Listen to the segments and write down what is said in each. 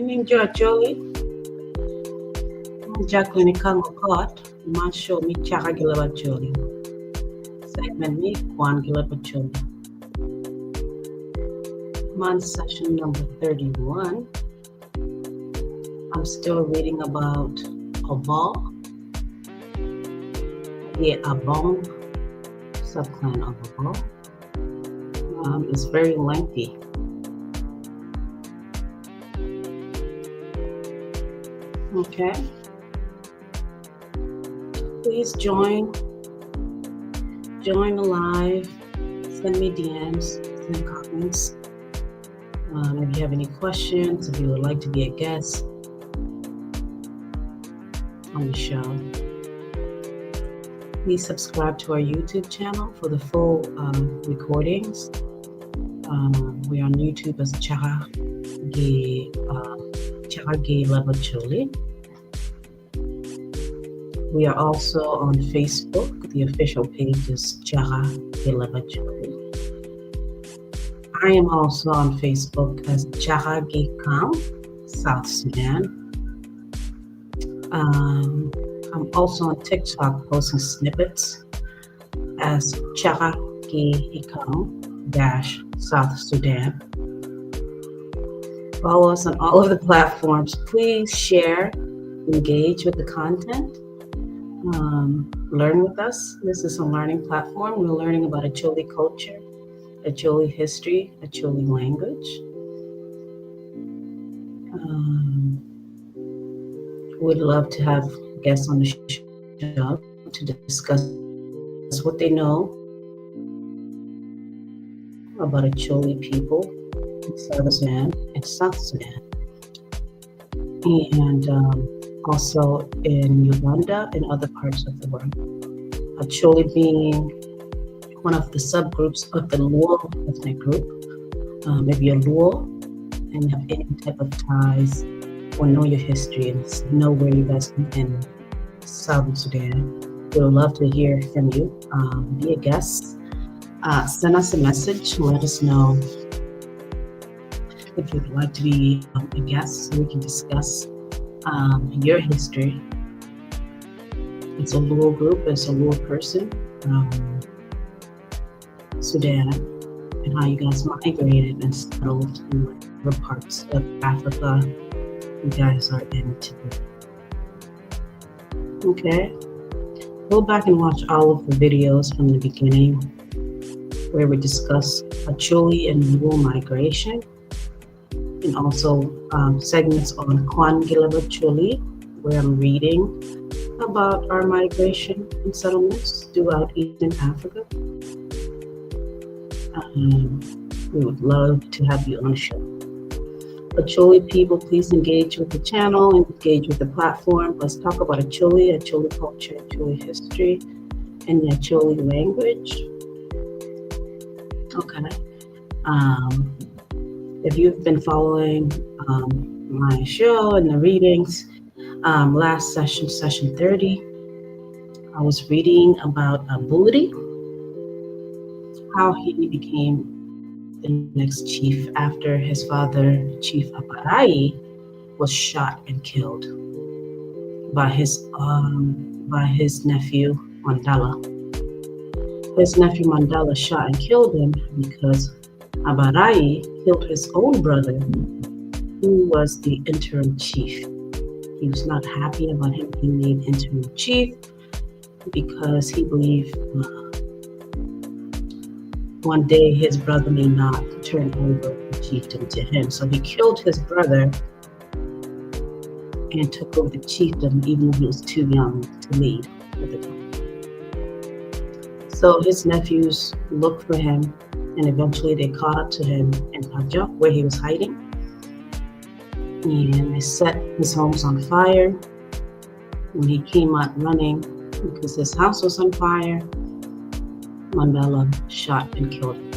Evening Jo Acholi. I'm Jacqueline Ikango Kot, ma show me Chaka gi Leb Acholi. Segment me Kwan gi Leb Acholi. I'm on session number 31. I'm still reading about Obal, the Abong subclan of Obal. It's very lengthy. Okay. Please join. Join the live. Send me DMs. Send comments. If you have any questions, if you would like to be a guest on the show, please subscribe to our YouTube channel for the full recordings. We are on YouTube as Chaka Gi Leb Acholi. We are also on Facebook. The official page is Chaka Gi Leb Acholi. I am also on Facebook as Chaka Gi Kang, South Sudan. I'm also on TikTok posting snippets as Chaka Gi Ikang dash South Sudan. Follow us on all of the platforms. Please share, engage with the content, learn with us. This is a learning platform. We're learning about Acholi culture, Acholi history, Acholi language. We'd love to have guests on the show to discuss what they know about Acholi people in Southern Sudan and South Sudan, and also in Uganda and other parts of the world. Acholi being one of the subgroups of the Luo ethnic group. If you're Luo and have any type of ties or know your history and know where you guys come in Southern Sudan, we would love to hear from you. Be a guest. Send us a message. Let us know if you'd like to be a guest so we can discuss your history. It's a Luo group, it's a Luo person from Sudan, and how you guys migrated and settled in whatever parts of Africa you guys are in today. Okay. Go back and watch all of the videos from the beginning where we discuss Acholi and Luo migration, and also segments on Kwan gi Leb Acholi, where I'm reading about our migration and settlements throughout Eastern Africa. We would love to have you on the show. Acholi people, please engage with the channel, engage with the platform. Let's talk about Acholi, Acholi culture, Acholi history, and the Acholi language. Okay. If you've been following my show and the readings, last session, session 30, I was reading about Aburi, how he became the next chief after his father, Chief Aparai, was shot and killed by his nephew Mandala. His nephew Mandala shot and killed him because Abarai killed his own brother, who was the interim chief. He was not happy about him being made interim chief because he believed one day his brother may not turn over the chiefdom to him. So he killed his brother and took over the chiefdom, even though he was too young to lead at the time. So his nephews looked for him, and eventually they caught up to him in Pajok, where he was hiding. And they set his homes on fire. When he came out running because his house was on fire, Mandela shot and killed him.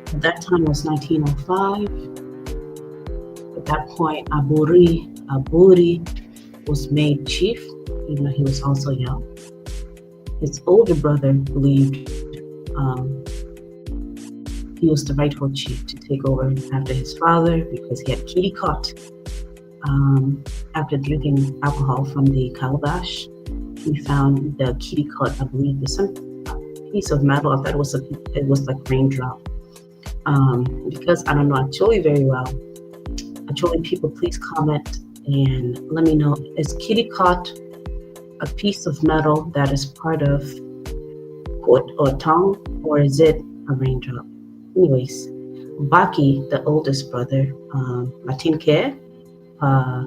At that time it was 1905. At that point, Aburi was made chief, even though he was also young. His older brother believed He was the rightful chief to take over after his father because he had kitty caught um, after drinking alcohol from the calabash. He found the kitty caught, I believe, there's some piece of metal. I thought it was a, it was like raindrop. Um, because I don't know Acholi very well. Acholi people, please comment and let me know. Is kitty caught a piece of metal that is part of or, or tongue, or is it a raindrop? Anyways, Baki, the oldest brother, um, Latin Care, uh,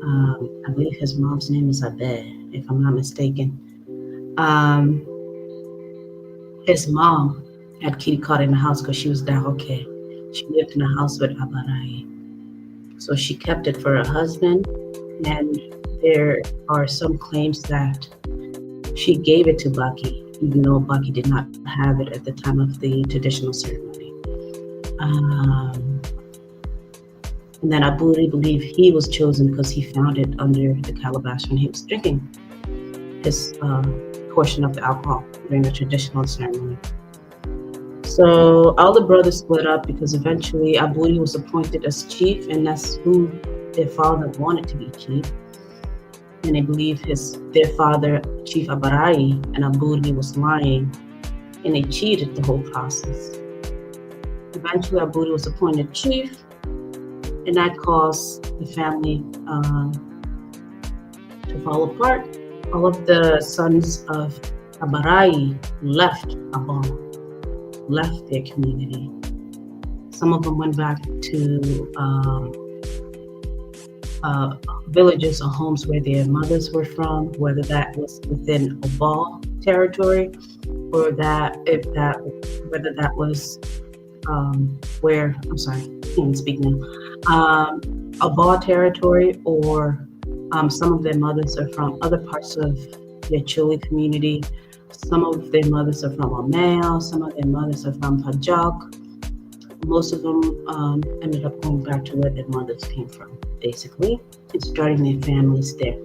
um, I believe his mom's name is Abe, if I'm not mistaken. Um, his mom had Kitty caught in the house because she was okay. She lived in a house with Abarai. So she kept it for her husband. And there are some claims that she gave it to Bucky, even though Bucky did not have it at the time of the traditional ceremony. Um, and then Aburi believed he was chosen because he found it under the calabash when he was drinking his uh, portion of the alcohol during the traditional ceremony. So all the brothers split up because eventually Aburi was appointed as chief, and that's who their father wanted to be chief. And they believe his their father, Chief Abarai, and Aburi was lying, and they cheated the whole process. Eventually, Aburi was appointed chief, and that caused the family um, to fall apart. All of the sons of Abarai left Abong, left their community. Some of them went back to um, uh, villages or homes where their mothers were from, whether that was within Obal territory or that if that whether that was um, where I'm sorry, I can't speak now, um, Obal territory or um, some of their mothers are from other parts of the Acholi community. Some of their mothers are from Omeo, some of their mothers are from Pajok. Most of them um, ended up going back to where their mothers came from, basically, and starting their families there.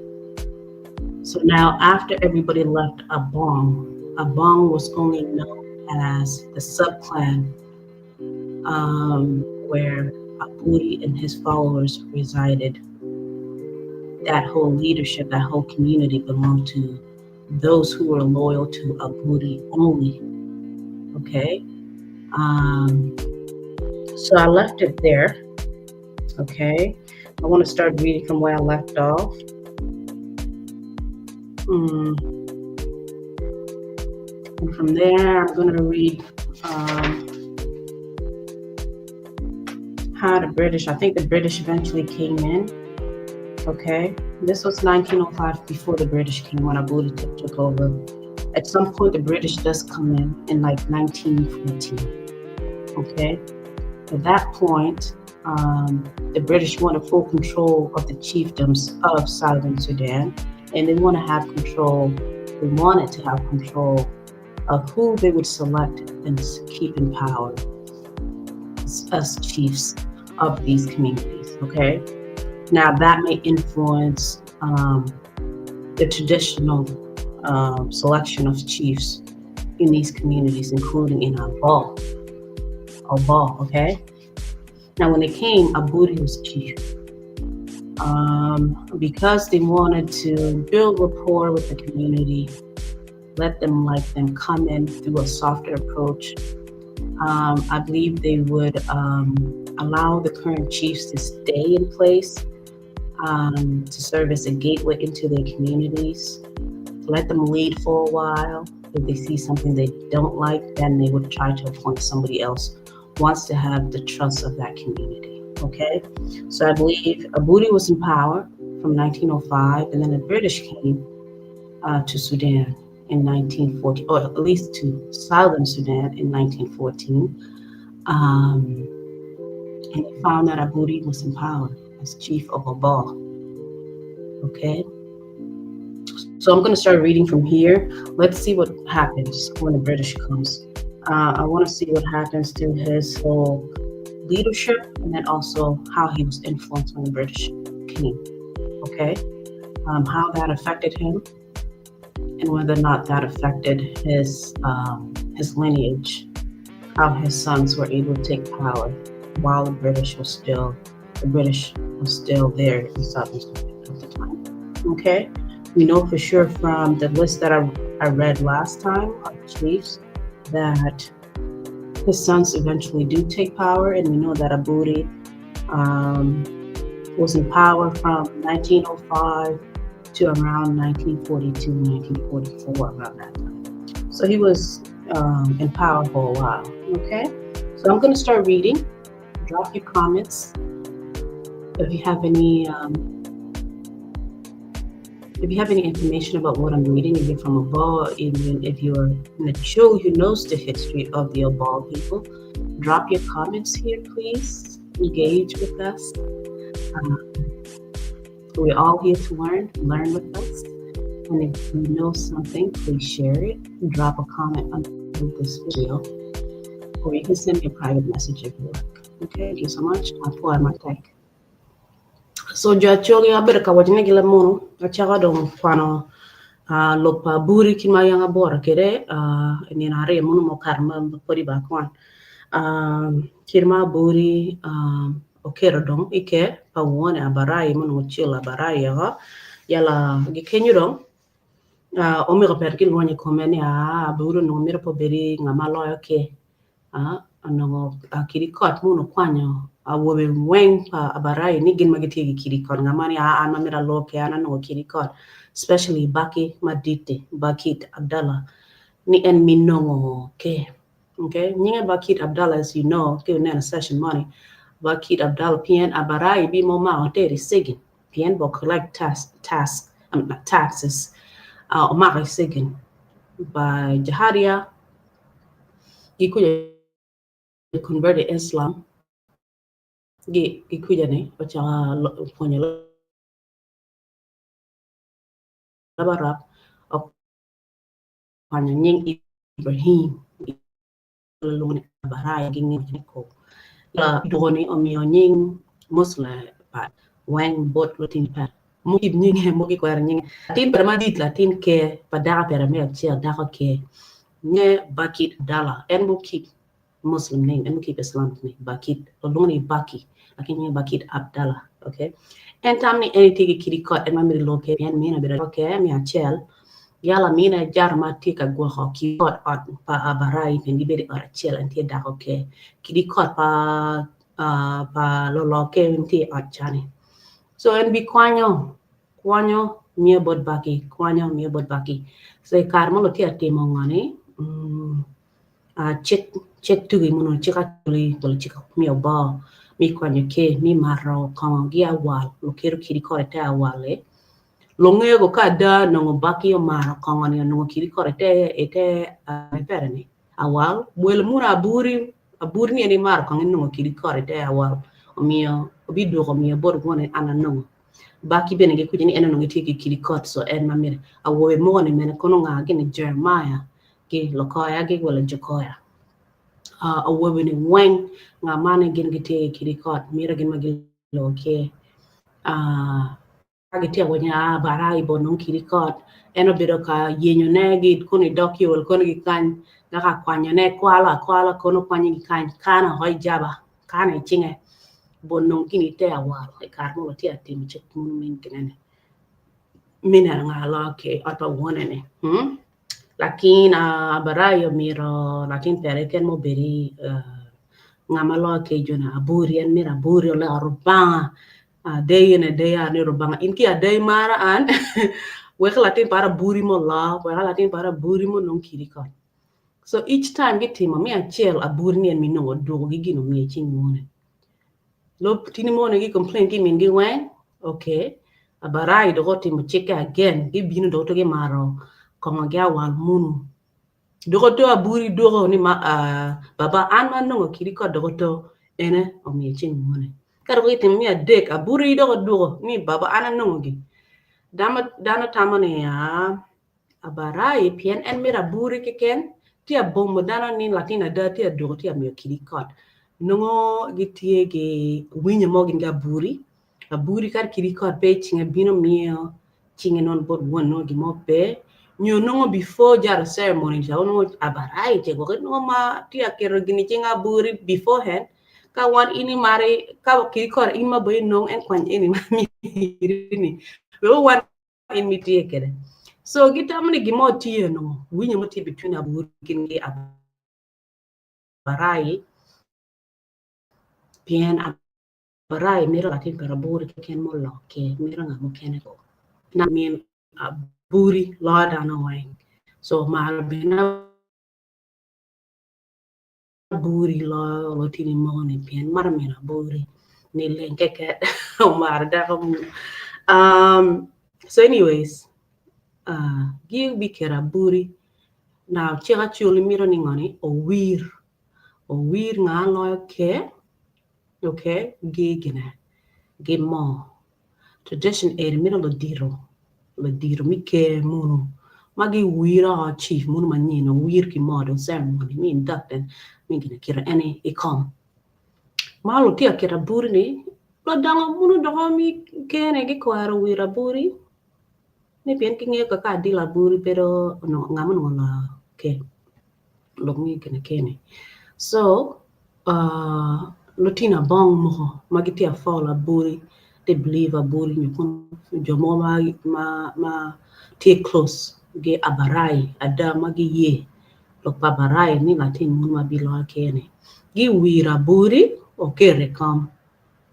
So now, after everybody left Abong, Abong was only known as the subclan um, where Aburi and his followers resided. That whole leadership, that whole community belonged to those who were loyal to Aburi only. Okay. Um, so I left it there. Okay. I want to start reading from where I left off. Mm. And from there, I'm going to read um, how the British, I think the British eventually came in. Okay. This was 1905 before the British came when Abuda took, took over. At some point, the British does come in in like 1914. Okay. At that point, um, the British wanted full control of the chiefdoms of southern Sudan, and they want to have control. They wanted to have control of who they would select and keep in power as chiefs of these communities. Okay, now that may influence um, the traditional um, selection of chiefs in these communities, including in Abal. Abal, okay? Now, when they came, Aburi was chief. Um, because they wanted to build rapport with the community, let them like them come in through a softer approach. Um, I believe they would um, allow the current chiefs to stay in place um, to serve as a gateway into their communities. Let them lead for a while. If they see something they don't like, then they would try to appoint somebody else wants to have the trust of that community. Okay, so I believe Abudi was in power from 1905, and then the British came uh, to Sudan in 1914, or at least to southern Sudan in 1914. Um, and they found that Abudi was in power as chief of Obal. Okay, so I'm going to start reading from here. Let's see what happens when the British comes. Uh, I want to see what happens to his whole leadership and then also how he was influenced when the British came. Okay, um, how that affected him and whether or not that affected his um, his lineage. How his sons were able to take power while the British was still the British was still there in Southern Sudan at the time. Okay, we know for sure from the list that I, I read last time of chiefs that his sons eventually do take power, and we know that Aburi um, was in power from 1905 to around 1942, 1944, around that time. So he was um, in power for a while. Okay, so I'm going to start reading. Drop your comments if you have any. Um, if you have any information about what I'm reading, if you're from Abor, even if you're an Acholi who knows the history of the Abor people, drop your comments here, please. Engage with us. Um, we're all here to learn. Learn with us. And if you know something, please share it. Drop a comment under this video, or you can send me a private message if you like. Okay, thank you so much. So jo Acholi abedo ka waco ni gin lamunu acako dong kwano uh, lok pa aburi kit ma yang aboro kwede uh, i nino aryo munu mukato ma pwod i ba kwan. Uh, kit ma aburi uh, oketo dong i ker pa wone Abarai ma onongo ocelo Abarai oko yala gikenyo dong uh, omyero bed gilwonyo i kome ni aa aburi onongo mito pe obed nga ma loyo ker. Onongo kidi kot ma onongo kwanyo awobe weng pa Abarai ni gin ma gitye ki kidi kot nga ma ni aa an ma myero alor ki an anongo kidi kot especially Baki madit-ti Bakit Abdallah ni en mi nongo ker okay nyinge Bakit Abdallah as you know ki wuneno session moni Bakit Abdallah pien Abarai bi ma omako teri cigin pien bo collect tax tax taxes omako i cigin by Jaharia Gikuja converted Islam gi gikuja ni ocako pwonyo leb Arab okwanyo nying Ibrahim lwongo ni Abarai dwoko ni omiyo nying Muslim weng bot lutini pa mukib nyinge mogo gikwero nyinge latin pere madit latin ker pa dako pere me acel dako ker nye Bakit Abdallah en mukib Muslim name en mukib Islamic name Bakit olwongo ni Baki lakin nyinge Bakit Abdallah okay en tam ni en etye ki kidi kot en ma myero elok ker pien mine obedo ker me acel yala mine jaro ma tye ka gwoko kidi kot ot pa Abarai pien gibedo i ot acel en tye dako ker kidi kot pa pa lulok ker tye i ot cani so en bikwanyo kwanyo miyo bot Baki kwanyo miyo bot Baki so i kare ma onongo tye ka timo ngo ni cik cik tugi ma onongo cik acholi wala cik me oboo me kwanyo ker me mato kongo gi awal luketo kidi kore ite awal-li lungego ka ada onongo Baki omaro kongo ni onongo kidi kore ite pere-ni awal bwelo muno aburi Abur ni en imaro kong inongo kidi kot ite awal omiyo obidwoko miyo bot wone an anongo. Baki bene gikuco ni en onongo etye ki kidi kot so en ma mite. Awobe mogo ni mene kono nga gini Jeremiah ki Lokoya gi wala Jokoya. Uh, awobe ni weng nga mane gin gitye ki kidi kot mito gin ma giloo ki uh, Ka gitye ka winyo aa bara i bot nongo kidi kot, en obedo ka yenyone gi kono i dog yol kono ki kany dok akwanyone kwalo akwala kono kwanye ki kany kano oko i jaba kano i cinge bot nongo gin ite awal i kare ma watye ka timo cik munu me ginene me neno nga loyo ki ot pa wone ni hmm? Lakin Abarai omito latin pere keken ma obedi nga ma loyo ki jone abori en mito abori oleko Rubanga Adeyi en adeya ni Rubanga in ki adeyi mara an wek latin para buri mo oloo wek latin para buri mo onong kidi kony. So each time gitimo me acel aburi ni en mi nongo odwogo gi gin omiye cing wone. Lub tini moni gi complain ki min gi weng okay abarai dok otimo cikke again gibino dok to gimaro kongo gi awal munu dok oto aburi dwoko ni ma baba an ma anongo kidi kot dok oto ene omiye cing wone. Ka dok gitimo me adek, aburi dok odwogo ni, Baba, an anongogi. Dano tamo ni, Aa, Abarai, pien en mito aburi keken, tye abomo dano ni latin ada tye adwogo tye amiyo kidi kot. Nongo gitye ki winyo mo gin ki aburi, aburi kadi kidi kot pe i cinge bino miyo cinge nono bot won nongo gin mo pe. Nyo nongo before jaro ceremony ca onongo abarai ce gwok inongo ma tye ka keto gin i cing aburi beforehand ka wan in imari ka kiri kore in ma bene inong en kwany eni ma myeri ni weko wan in mitye kwede. So gitamo ni gin mo tye onongo winyo mo tye between aburi gin ki abarai pien Abarai mito latin pa aburi keken ma olokke mito ngat mukene ko na min aburi loyo dano weng so omaro bene aburi loyo lutini mogo ni pien maro min aburi ni leng keken omaro dako mu um so anyways uh gibiketo aburi now cik acoli mito ni ngo ni owir owir nga loyo ker Ok, gi gine, gi moo. Tradition eni mito ludito, ludito me ker munu ma gi wiro oko chief munu manyen owir ki moo dong ceremony me induct en me gine kite eni i kom. Ma lutino kite aburi ni ludongo munu doko me ker ni gikwero wiro aburi ni pien gingeyo kaka adilo aburi pe dong onongo nga ma onongo oloyo ker. Lok me gine ker ni. So Lutino abong mogo ma gitye ka follow abori they believe abori nyo kono jo mogo ma tye close ki abarai ada ma giye lok pa abarai ni latin mono ma biloyo ker-ni giwiro abori oketo i kom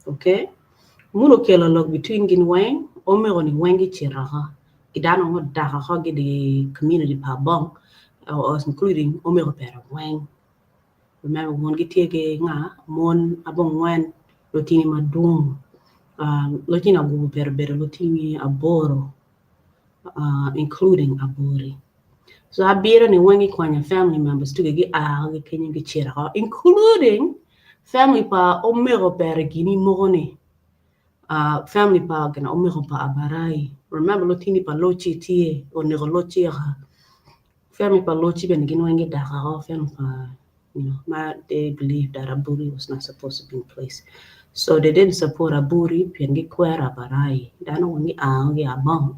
ok muno okelo lok between gin weng omego ni weng gicito oko ki dano odak oko ki i community pa abong including omego pere weng. Remember won gitye ki nga mon abongwen lutini madwong lutino awobe obedo bedo lutini aboro including abori so abiro ni weng gikwanyo family members tugi gia ki kenyo gicito oko including family pa omego pere gini mogo ni family pa omego pa abarai remember lutini pa loci tye oneko loci aka Family pa Loci bene gin weng gidak oko family pa you know ma they believe that Aburi was not supposed to be in place so they didn't support Aburi pien gikwero Abarai dano weng gia ki Abong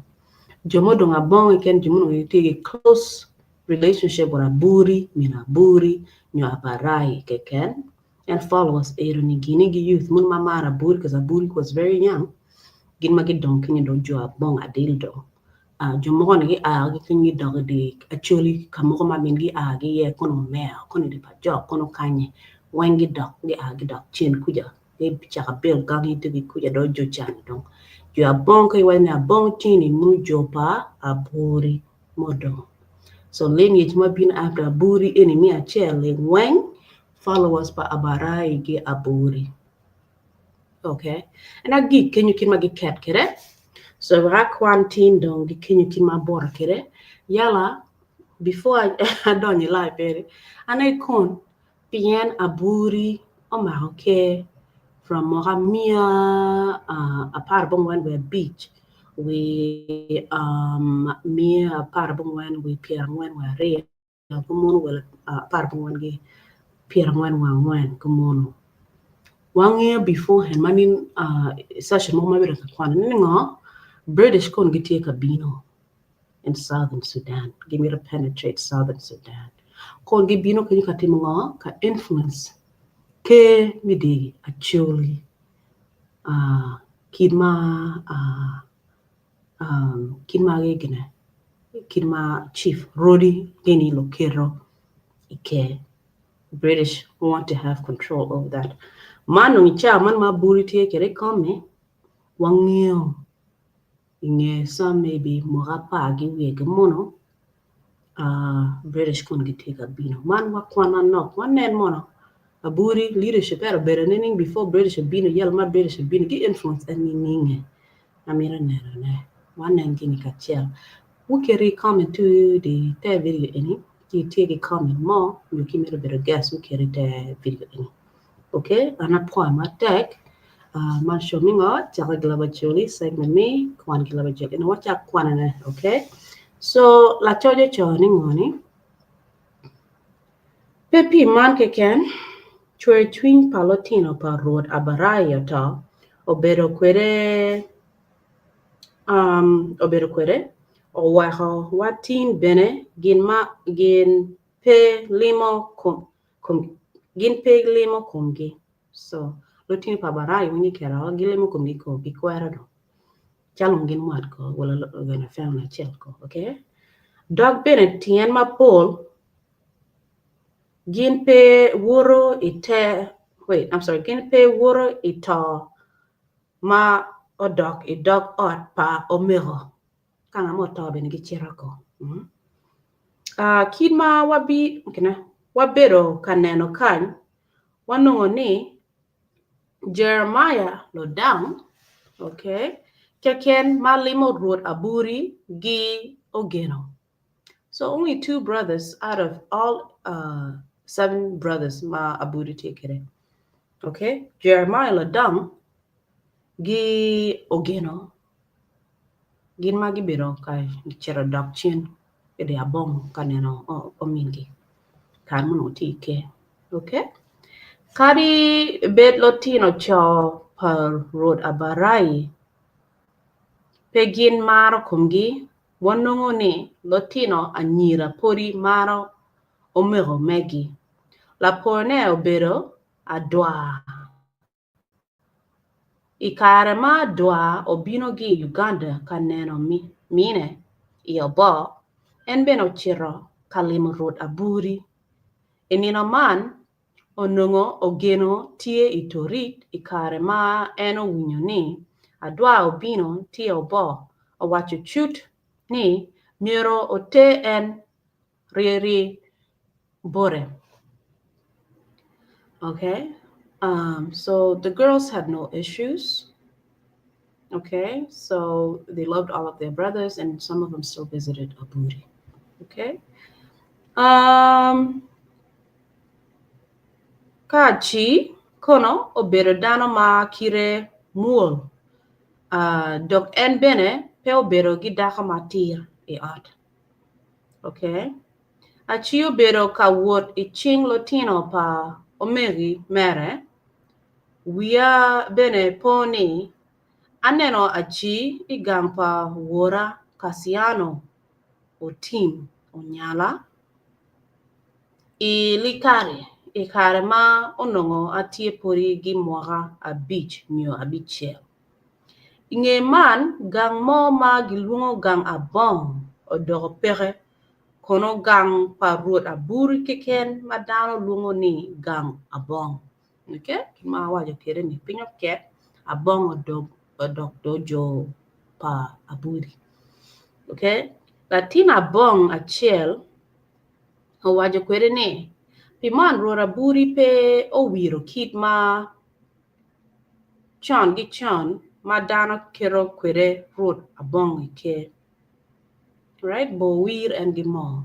jo mudong Abong keken jo munongo gitye ki close relationship with Aburi min Aburi nyo Abarai keken and followers ero ni gini gi youth mono ma maro Aburi cause Aburi was very young gin ma gidong kenyo dong jo Abong adil dong Jo mogo ni gia ki kenyo gidok i dye Acholi ka mogo ma min gia ki iye kono Omeo kono i dye Pajok kono kanye weng gidok gia gidok cen kuca gicako build gangi ducu kuca dong jo cani dong jo Abong ka iwaco ni Abong tye-ni nongo jo pa Aburi mudong so lineage ma bino after Aburi eni me acel-li weng followers pa Abarai ki Aburi. Okay, en agik kenyo kit ma giket kwede. So wek akwan tin dong gi kenyo kit ma aboro kwede. Yala, before adonyo i live eni, aneno kon pien aburi omako ker from mwaka miya apar abongwen wiye abic wi miya apar abongwen wi pyerangwen wiye aryo. Kumunu wel 14 ki 44 kumunu. Wangeyo beforehand ma nin session mogo ma wabedo ka kwano ni ngo British kono gitye ka bino in Southern Sudan gimito penetrate Southern Sudan kono gibino kenyo ka timo ngo ka influence ker me dye Acholi kit ma Kit ma gine kit ma chief rodi gini luketo i ker British want to have control over that man dong i cawa man ma aburi tye kwede i kom-mi wangeyo i nge some maybe mwaka apar ki wiye ki muno British kono gitye ka bino man wakwan manok wanen mono aburi leadership ento obedo nining before British obino yalo ma British obino gi influence en nining amito neno ne wanen gini kacel wuketi comment to di te video eni ki itye ki comment mo nyo ki imito bedo guest wuketi te video eni ok an apwoyo matek man show me ngo cako ki laba coli segment me kwan ki laba coli eni wacak kwanone ok so lacoc ocoyo ni ngo ni Pe pi man keken, cwercwiny pa lutino pa Rwot Abarai oto obedo kwede obedo kwede. oweko watin bene gin ma gin pe limo kom kom gin pe limo komgi. So lutino pa Abarai winyo kero gilimo komgi ko gikwero dong. Calo gin mwat ko wala gin family acel ko, okay? Dok bene tyen mapol gin pe woto i te wait I'm sorry gin pe woto i to ma odok i dog ot pa omego ka nga mo oto bene gicito ko. Kit ma wabedo ka neno kany wanongo ni Jeremiah Lodang okay, keken ma limo Rwot Aburi gi Ogeno. So only two brothers out of all seven brothers ma Aburi tye kwede. Okay, Jeremiah Lodang gi Ogeno gin ma gibedo ka cito dok cen i Abong ka neno omingi kare ma onongo tye i ker. Okay, kadi bed lutino co pa Rwot Abarai pe gin maro komgi, wanongo ni lutino anyira podi maro omego megi. Laporne obedo adwar. I kare ma adwar obino ki i Uganda ka neno mine i oboo, en bene ocito ka limo Rwot Aburi. I nino man, onongo Ogeno tye i Torit i kare ma en owinyo ni adwar obino tye oboo, owaco cut ni myero oter en ryeri bote. Okay, um, so the girls had no issues. Okay, so they loved all of their brothers, and some of them still visited Aburi. Okay. Um, ka Aci kono obedo dano ma kite mwol, uh, dok en bene pe obedo ki dako matir i ot. Okay. Aci obedo ka wot i cing lutino pa omegi mere. Wiya bene po ni aneno Aci i gang pa wora Kaciano Otim Onyala i Likari i kare ma onongo atye pwodi ki mwaka abic nyo abicel. I nge man, gang mo ma gilwongo gang Abong odoko peke, kono gang pa Rwot Aburi keken ma dano lwongo ni gang Abong. Okay? Kit ma awaco kwede ni piny oket Abong odok dojo pa Aburi. Okay? Latin Abong acel owaco kwede ni, pi man Rwot Aburi pe owiro kit ma con ki con ma dano keto kwede Rwot Abong i ker. Right? Bo owir en ki moo.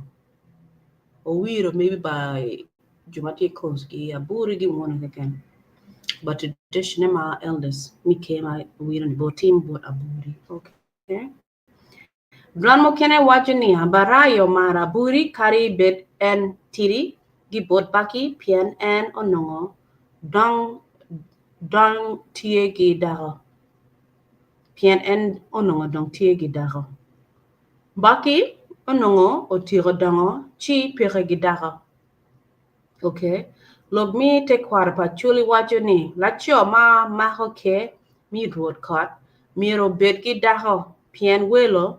Owiro maybe by jo ma tye close ki Aburi ki wone keken. But tradition ma elders me ker ma wiro ni bo tim bot Aburi. Okay. Dwan mukene waco ni Abarai omaro Aburi kadi bed en tidi ki bot Baki pien en onongo dong tye ki dako. Pien en onongo dong tye ki dako. Baki onongo otyeko dongo ci peke ki dako. Ok. Lok me tekwaro pa Acholi waco ni laco ma mako ker me rwod kot myero obed ki dako pien welo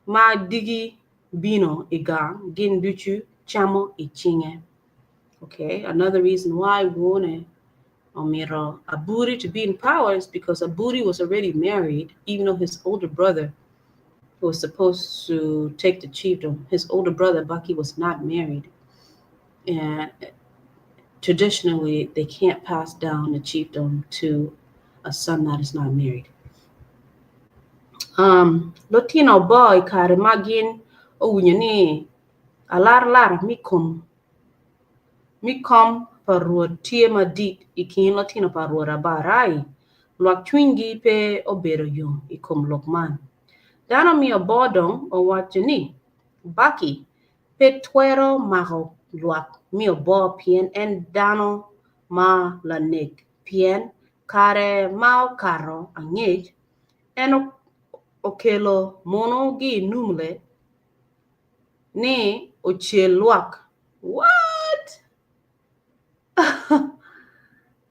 ma digi bino i gang gin ducu camo i cinge. Ok, another reason why wone omito Aburi to be in power is because Aburi was already married even though his older brother was supposed to take the chiefdom. His older brother Bucky was not married. And traditionally, they can't pass down the chiefdom to a son that is not married. Um, lutino bo i kare ma gin owinyo ni alarlar mi kom mi kom pa Rwot tye madit i kin lutino pa Rwot Abarai, lwak cwinygi pe obedo yom i kom lok man. Dano me oboo dong owaco ni, Baki pe twero mako lwak me oboo pien en dano ma lanek pien kare ma okato angec en. okelo munu gi i Numle ni ocel lwak. What?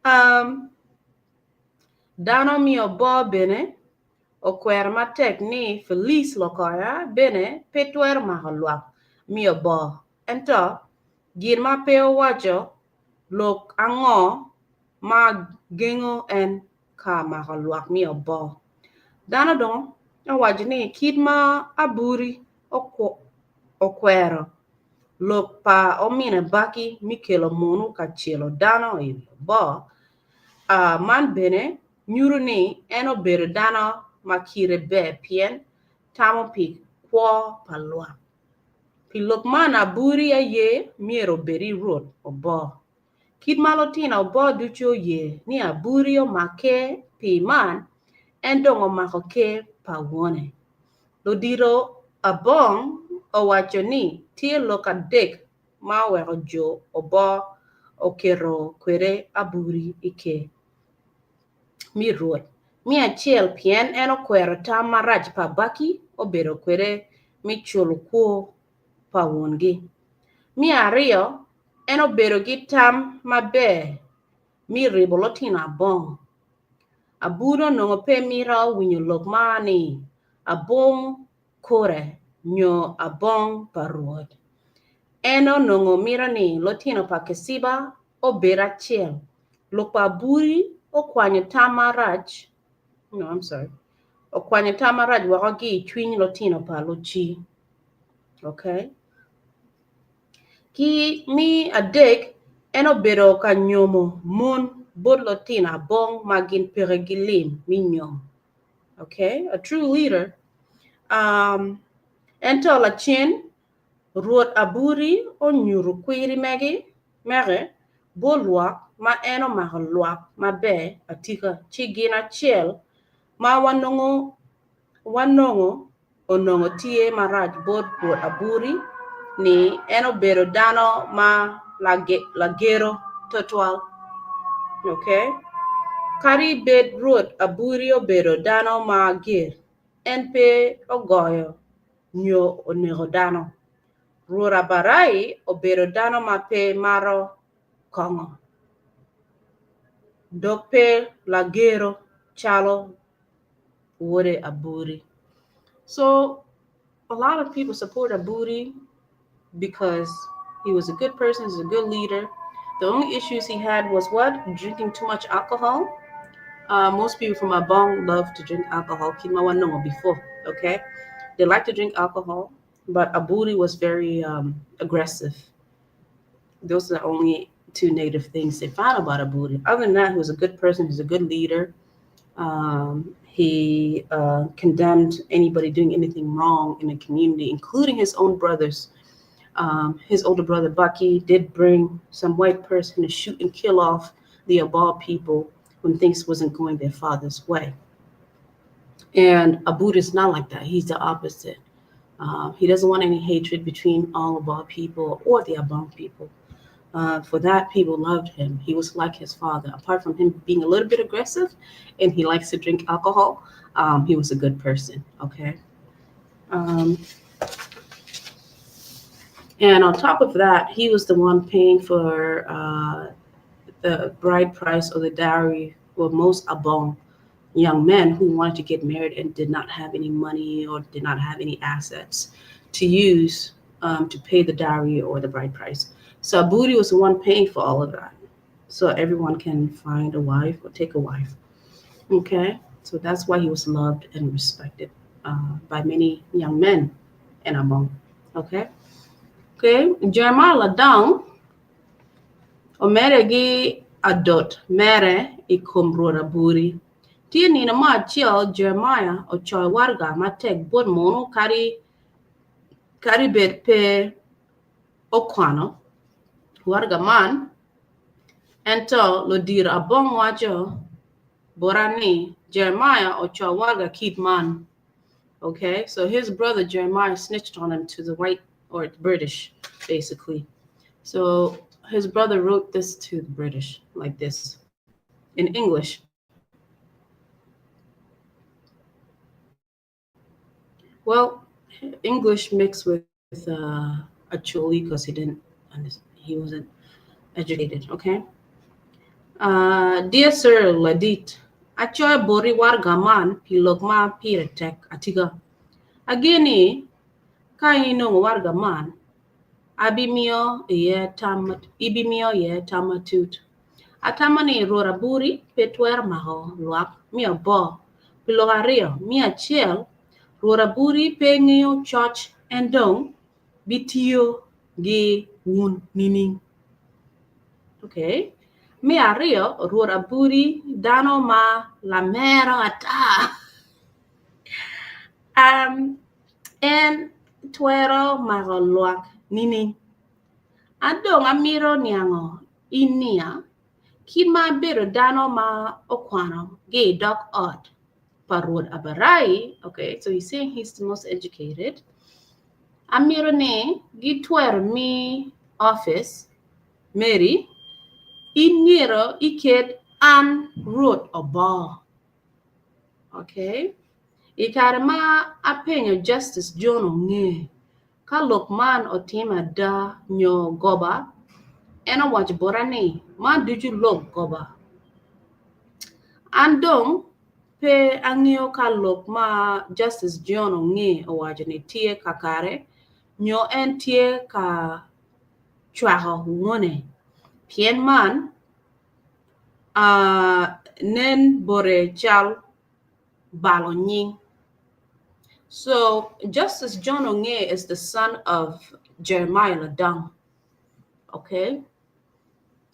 um, dano mi oboo bene okwero matek ni Felice Lokoya bene pe twero mako lwak mi oboo. Ento gin ma pe owaco lok ango ma gengo en ka mako lwak mi oboo. Dano dong owaco ni kit ma Aburi okwero lok pa omine Baki mi kelo munu ka celo dano i oboo, man bene nyuto ni en obedo dano ma kite ber pien tamo pi kwo pa lwak. Pi lok man Aburi aye myero obed i rwot oboo. Kit ma lutino oboo ducu oye ni Aburi omak ker pi man, en dong omako ker pa wone. Ludito Abong owaco ni tye lok adek ma oweko jo oboo oketo kwede Aburi i ker mi Rwot. Me acel pien en okwero tam marac pa Baki obedo kwede me culo kwor pa wongi. Me aryo, en obedo ki tam maber me ribo lutino abong. Aburi onongo pe mito winyo lok ma ni abong kore nyo abong pa Rwot. En onongo mito ni lutino pa Keciba obed acel. Lok pa Aburi okwanyo tam marac, no, I'm sorry, okwanyo tam marac woko ki i cwiny lutino pa Luci. Okay. Ki me adek, en obedo ka nyomo mon bot lutino abong ma gin peke ki lim me nyom. Okay, a true leader. Um, ento lacen, Rwot Aburi onyuto kwiri megi mege bot lwak ma en omako lwak maber atika ci gin acel ma wanongo wanongo onongo tye marac bot Rwot Aburi ni en obedo dano ma lagero twatwal. Okay. Kadi bed Rwot Aburi obedo dano ma ger, en pe ogoyo nyo oneko dano. Rwot Abarai obedo dano ma pe maro kongo dok pe lagero calo wode Aburi. So a lot of people support Aburi because he was a good person, he's a good leader. The only issues he had was what? Drinking too much alcohol. Most people from Abong love to drink alcohol. Kit ma wanongo before, okay? They like to drink alcohol, but Aburi was very aggressive. Those are the only two negative things they found about Aburi. Other than that, he was a good person. He's a good leader. He condemned anybody doing anything wrong in the community, including his own brothers. His older brother, Bucky, did bring some white person to shoot and kill off the Abal people when things wasn't going their father's way. And Aburi is not like that. He's the opposite. He doesn't want any hatred between all of our people or the Abong people. For that, people loved him. He was like his father. Apart from him being a little bit aggressive and he likes to drink alcohol, he was a good person. Okay. And on top of that, he was the one paying for the bride price or the dowry for most Abong young men who wanted to get married and did not have any money or did not have any assets to use to pay the dowry or the bride price. So Aburi was the one paying for all of that. So everyone can find a wife or take a wife. Okay, so that's why he was loved and respected by many young men in Abong. Okay, okay, Jeremiah Ladang omedde ki adot mere i kom Rwot Aburi. Tye nino mo acel Jeremiah ocoyo waraga matek bot munu kadi kadi bed pe okwano waraga man ento ludito Abong waco bota ni Jeremiah ocoyo waraga kit man. Okay, so his brother Jeremiah snitched on him to the white or the British, basically. So his brother wrote this to the British like this in English. Well, English mixed with Acholi because he didn't understand, he wasn't educated, okay? Dear Sir Ladit, acoyo boti waraga man pi lok ma pire tek atika. Ageni ka inongo waraga man, abimiyo iye tam ibimiyo iye tam matut. Atamo ni Rwot Aburi pe twero mako lwak me oboo pi lok aryo. Me acel, Rwot Aburi pe ngeyo coc en dong bitiyo gi wun nining? Okay. Me aryo, Rwot Aburi dano ma lamero ata. Um, en twero mako lwak nining? An dong amito niango in niya, kit ma abedo dano ma okwano gi i dog ot pa Rwot Abarai, okay, so he's saying he's the most educated. Amito ni gitwero mi office meri, in myero iket an Rwot oboo. Okay. I kare ma apenyo Justice John Onge ka lok man otime ada nyo goba, en owaco bota ni man ducu lok goba. An dong pe angeyo ka lok ma Justice John Onge owaco ni tye kakare nyo en tye ka cwako wone, pien man nen bote cal balo nying. So Justice John Onge is the son of Jeremiah Ladang. Okay.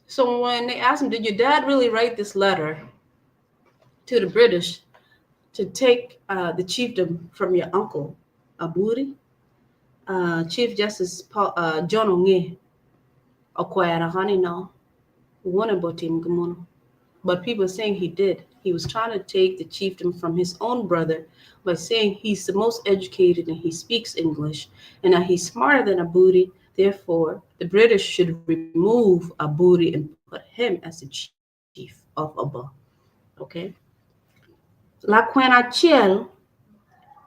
So when they asked him, did your dad really write this letter to the British to take the chiefdom from your uncle, Aburi? Chief Justice Paul, John Onge okwero ni no, wone pe otimo kumeno. But people saying he did. He was trying to take the chiefdom from his own brother by saying he's the most educated and he speaks English and that he's smarter than Aburi. Therefore, the British should remove Aburi and put him as the chief of Abo. Okay? Lakwena acel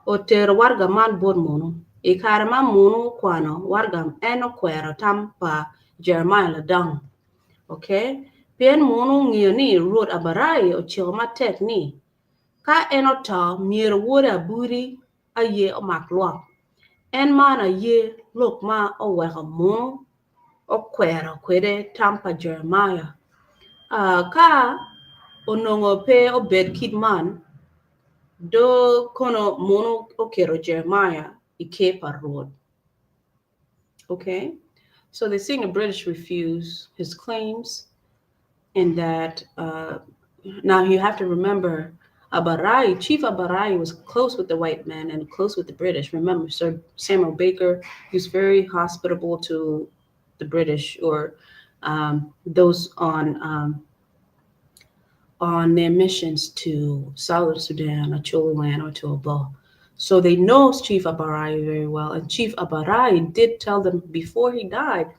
otero waraga man bot munu. I kare ma munu okwano waraga en okwero tam pa Jeremiah Ladang. Okay? Pien munu ngeyo ni Rwot Abarai ociko matek ni ka en oto myero wode Aburi aye omak lwak. En man aye lok ma oweko munu okwero kwede tam pa Jeremiah. Ka onongo pe obed kit man, do kono munu oketo Jeremiah i ker pa Rwot. Okay? So they're saying the British refuse his claims and that now you have to remember Abarai, Chief Abarai was close with the white man and close with the British. Remember, Sir Samuel Baker, he was very hospitable to the British or those on their missions to Southern Sudan or Acholi or to Abo. So they know Chief Abarai very well. And Chief Abarai did tell them before he died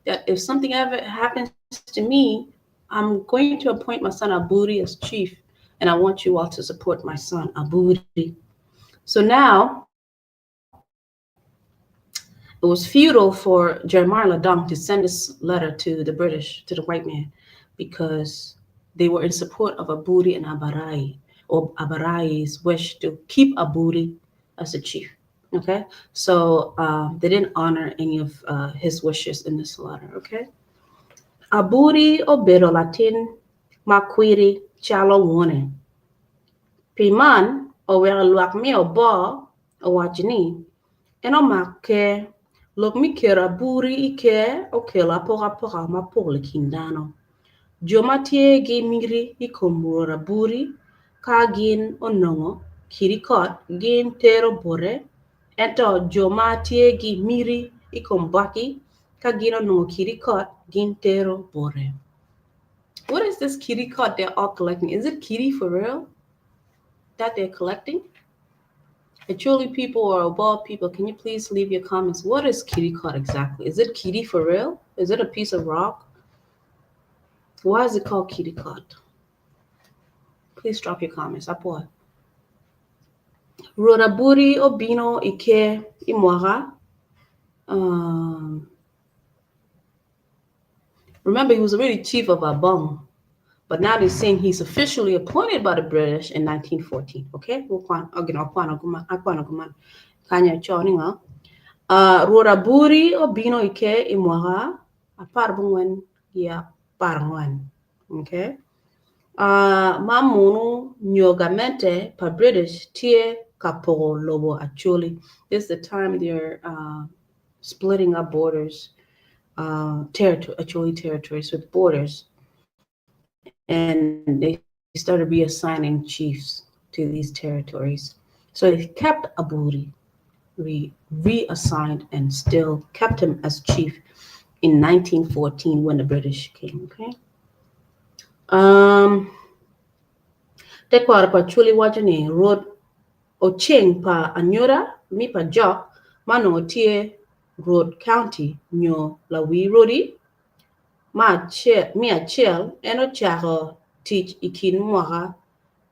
that if something ever happens to me, I'm going to appoint my son Aburi as chief, and I want you all to support my son Aburi. So now it was futile for Jeremiah Ladang to send this letter to the British, to the white man, because they were in support of Aburi and Abarai, or Abarai's wish to keep Aburi as a chief. Okay, so they didn't honor any of his wishes in this letter. Okay, Aburi obedo latin ma kwiri calo wone. Pi man oweko lwak me oboo owaco ni en omak ker lok me keto Aburi i ker okelo apokapoka mapol i kin dano. Jo ma tye ki miti i kom Rwot Aburi ka gin onongo kidi kot gin tero bote ento jo ma tye ki miti i kom Baki ka gin onongo kidi kot gin tero bote. What is this kidi kot they're all collecting? Is it kidi for real that they're collecting? Acholi people or Obal people, can you please leave your comments? What is kidi kot exactly? Is it kidi for real? Is it a piece of rock? Why is it called kidi kot? Please drop your comments. Apo. Rwot Aburi obino i ker i mwaka um, Remember, he was already chief of Abong, but now they're saying he's officially appointed by the British in 1914. Okay? Uh, Rwot Aburi obino i ker i mwaka 14 ki 40. Okay? Uh, ma munu nyo gamente pa British tye ka poko lobo Acholi. This is the time they're uh, splitting up borders, uh, territory, Acholi territories with borders. And they started reassigning chiefs to these territories. So they kept Aburi re- reassigned and still kept him as chief in 1914 when the British came. Okay. Um, tekwaro pa Acholi waco ni Rwot Oceng pa Anyura mi pa Jok ma onongo tye Rwot County nyo Lawi Rodi me acel en ocako tic i kin mwaka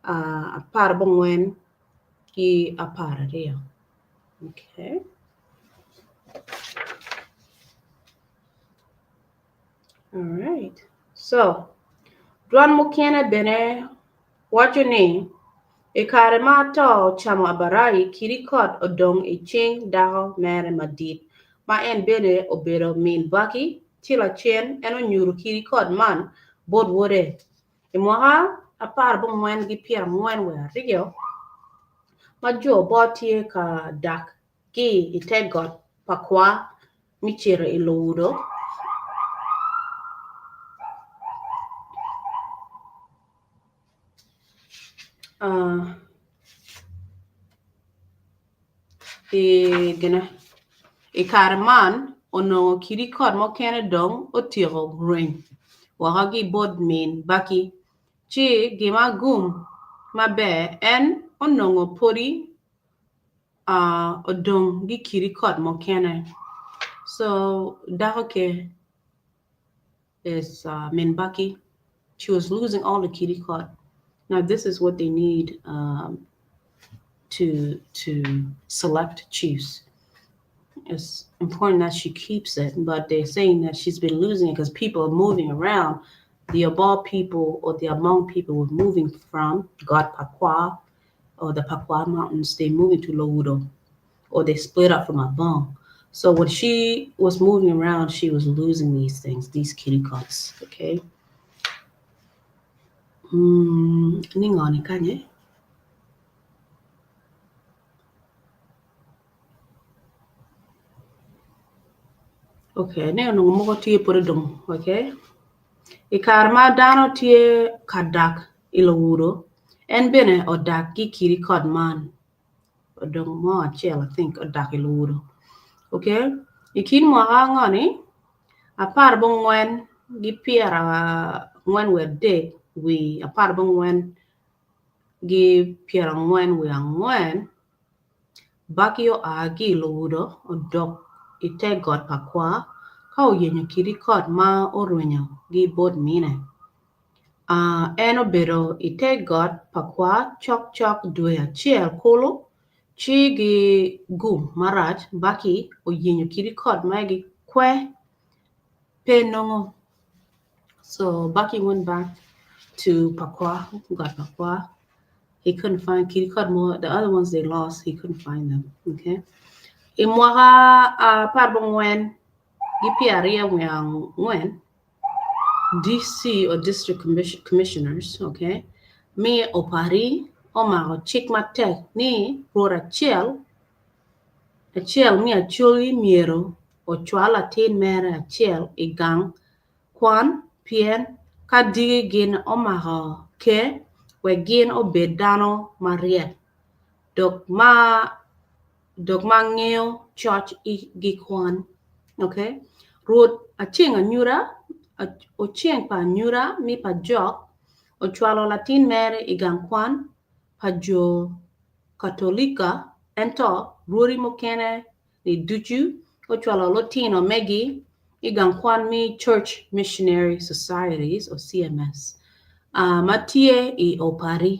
14 ki 12. Okay. All right. So, dwan mukene bene waco ni i kare ma ato ocamo Abarai, kidi kot odong i cing dako mere madit, ma en bene obedo min Baki, ci lacen en onyuto kidi kot man bot wode. I mwaka 14 ki 42 ma jo bo tye ka dak ki i te got pa kwa me cito i Ludo, i kare man onongo kidi kot mukene dong otyeko rweny woko ki bot min Baki ci gima gum maber en onongo pwodi odong ki kidi kot mukene so dako ke is min Baki she was losing all the kidi kot now this is what they need um, to to select chiefs it's important that she keeps it but they're saying that she's been losing it because people are moving around the Abal people or the Among people were moving from God Pakwa or the Pakwa Mountains, they moving to Lawudo or they split up from Abong. So when she was moving around, she was losing these things, these kitty cots. Okay. Mm, ningoni kanye. Okay, ne onongo moko tye pud odong, okay. I kare ma dano tye ka dak i Lawudo, en bene odak ki kidi kot man. Odong mo acel I think odak i Lawudo. Okay, i kin mwaka ango-ni, 14 gi 43 wi 14 gi 44, Baki oa ki i Luwudo odok i te got pa Kwa ka oyenyo kidi kot ma orwenyo gi bot mine. En obedo i te got pa Kwa cokcok dwe acel kulu ci gi gum marac Baki oyenyo kidi kot magi kwe pe nongo. So Baki went back to Pakwa, got Pakwa. He couldn't find kidi kot mo, the other ones they lost, he couldn't find them. Okay. I mwaka 14 gi 24 DC or district commissioners, okay, me Opari omako cik matek ni rwot acel acel me Acholi myero ocwal latin mere acel i gang kwan pien ka diki gin omako ker wek gin obed dano maryek dok ma dok ma ngeyo coc gi kwan. Okay? Rwot aceng anyuta oceng pa anyuta mi pa jok ocwalo latin mere i gang kwan pa jo Katolika ento rwodi mukene ni ducu ocwalo lutino megi i gang kwan me Church Missionary Societies or CMS ma tye i Opari.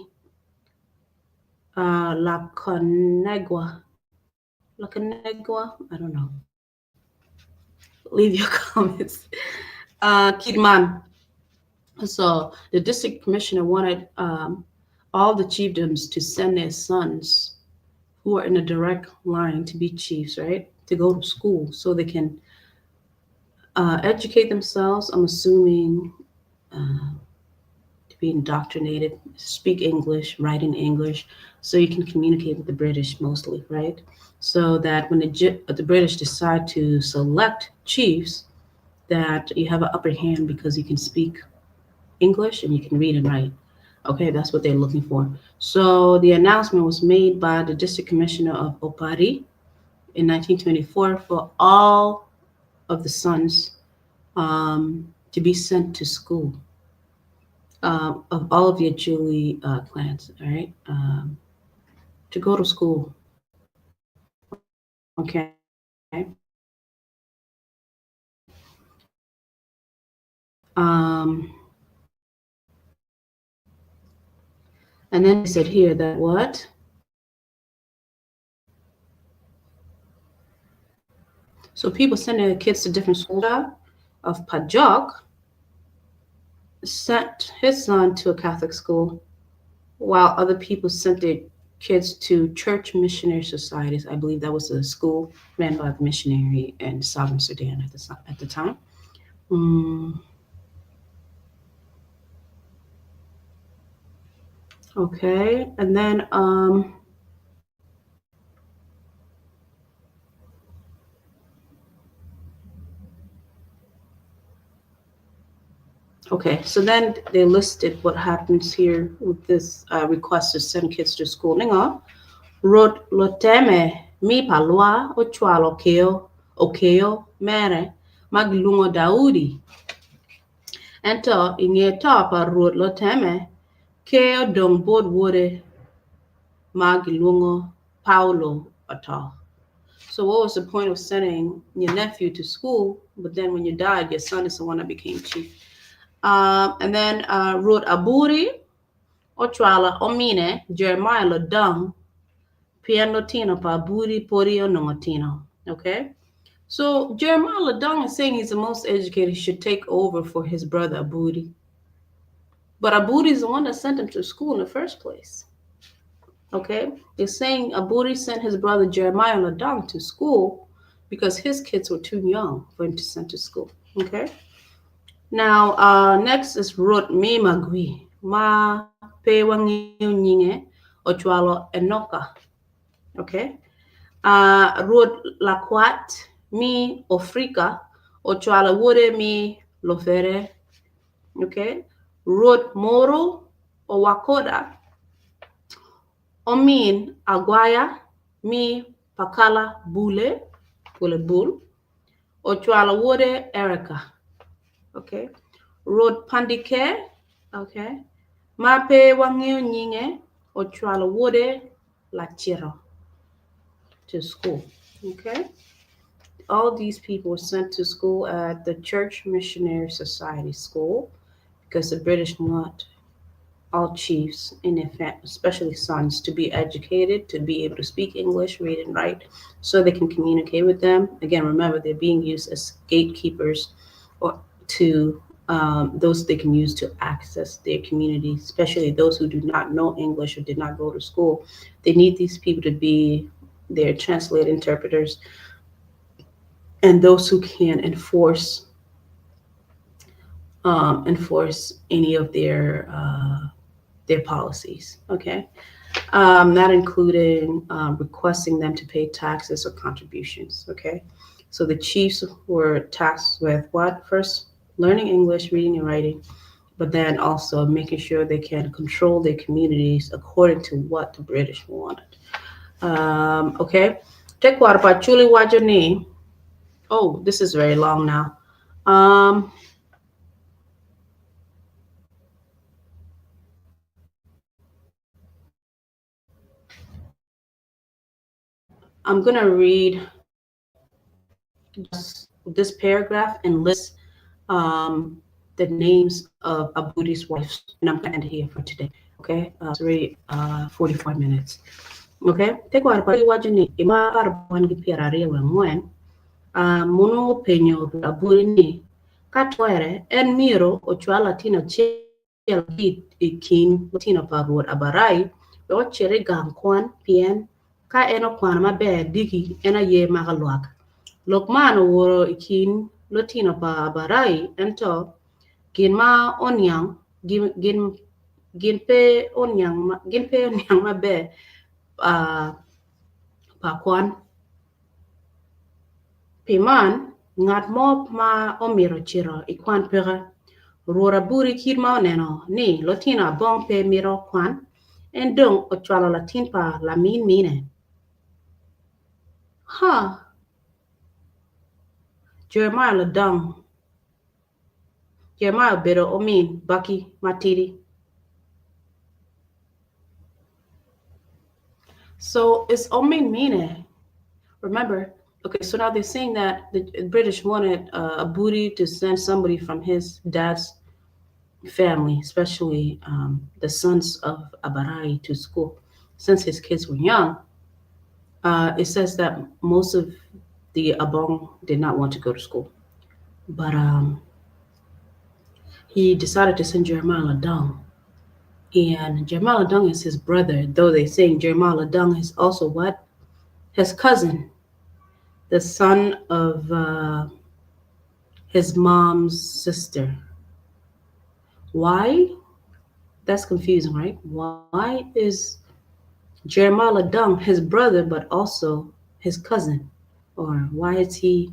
Lakonegwa. Lakonegwa? I don't know. Leave your comments. Kidman. So the district commissioner wanted all the chiefdoms to send their sons who are in a direct line to be chiefs, right? To go to school so they can educate themselves. I'm assuming to be indoctrinated, speak English, write in English, so you can communicate with the British mostly, right? So that when the British decide to select chiefs, that you have an upper hand because you can speak English and you can read and write. Okay, that's what they're looking for. So the announcement was made by the district commissioner of Opari in 1924 for all of the sons to be sent to school of all of the Acholi clans, all right, to go to school. Okay. And then he said here that what? So people send their kids to different schools. Of Pajok sent his son to a Catholic school, while other people sent their kids to church missionary societies. I believe that was a school ran by the missionary in Southern Sudan at the time. Okay, and then okay, so then they listed what happens here with this request to send kids to school. Ningo, Rwot Loteme mi Palwa ochwalo keo okeo mere ma gilwongo Daudi. Ento i nge to pa Rwot Loteme, ker odong bot wode ma gilwongo Paulo oto. So what was the point of sending your nephew to school, but then when you died, your son is the one that became chief? And then Rwot Aburi ochwalo omine Jeremiah Lodong pien lutino pa Aburi podi onongo tino. Okay? So Jeremiah Lodong is saying he's the most educated, he should take over for his brother Aburi. But Aburi is the one that sent him to school in the first place. Okay? They're saying Aburi sent his brother Jeremiah Lodong to school because his kids were too young for him to send to school. Okay? Now, next is Rwot mi Magwi. Ma pe wang'eyo nyinge ochwalo Enoka. Okay? Rwot Lakwat mi Afrika ochwalo wode mi Lofere. Okay? Rwot Moro Owakoda Omin Agwaya mi Pakala Bule Bule Bul ochwalo wode Erica. Okay. Rwot Pandike, okay. Ma pe wang'eyo nyinge ochwalo wode Lachiro to school. Okay. All these people were sent to school at the Church Missionary Society School because the British want all chiefs and their especially sons, to be educated, to be able to speak English, read and write, so they can communicate with them. Again, remember they're being used as gatekeepers or to those they can use to access their community, especially those who do not know English or did not go to school. They need these people to be their translate interpreters and those who can enforce any of their policies. Okay, not including requesting them to pay taxes or contributions. Okay, so the chiefs were tasked with what? First, learning English, reading and writing, but then also making sure they can control their communities according to what the British wanted. Okay, Tekwaro pa Acholi wacho ni. Oh, this is very long now. I'm gonna read just this paragraph and list the names of Aburi's wives, and I'm gonna end here for today. Okay, uh, sorry, uh, 44 minutes. Okay, tekwaro pa waco ni i mwaka apar abongwen ki pyeraryo wiye angwen, uh, munu openyo Aburi ni ka twere en myero ocwal latin acel ki i kin lutino pa Rwot Abarai wek ocit i gang kwan pien ka en okwano maber diki en aye mako lwak. Lok man oworo i kin lutino pa Abarai ento gin ma oniang gin gin pe oniang gin pe oniang maber pa kwan. Pi man, ngat mo ma omito cito i kwan peke. Rwot Aburi kit ma oneno ni lutino abong pe mito kwan, en dong ocwalo latin pa lamin mine. Huh! Jeremiah Ladong. Jeremiah obedo omin Bucky matidi. So it's omin mine. Remember, okay, so now they're saying that the British wanted uh, Aburi to send somebody from his dad's family, especially um, the sons of Abarai, to school. Since his kids were young, uh, it says that most of the Abong did not want to go to school. But um, he decided to send Jeremiah Ladong. And Jeremiah Ladong is his brother, though they saying Jeremiah Ladong is also what? His cousin, the son of uh, his mom's sister. Why? That's confusing, right? Why is Jeremiah Ladong his brother, but also his cousin? Or why is he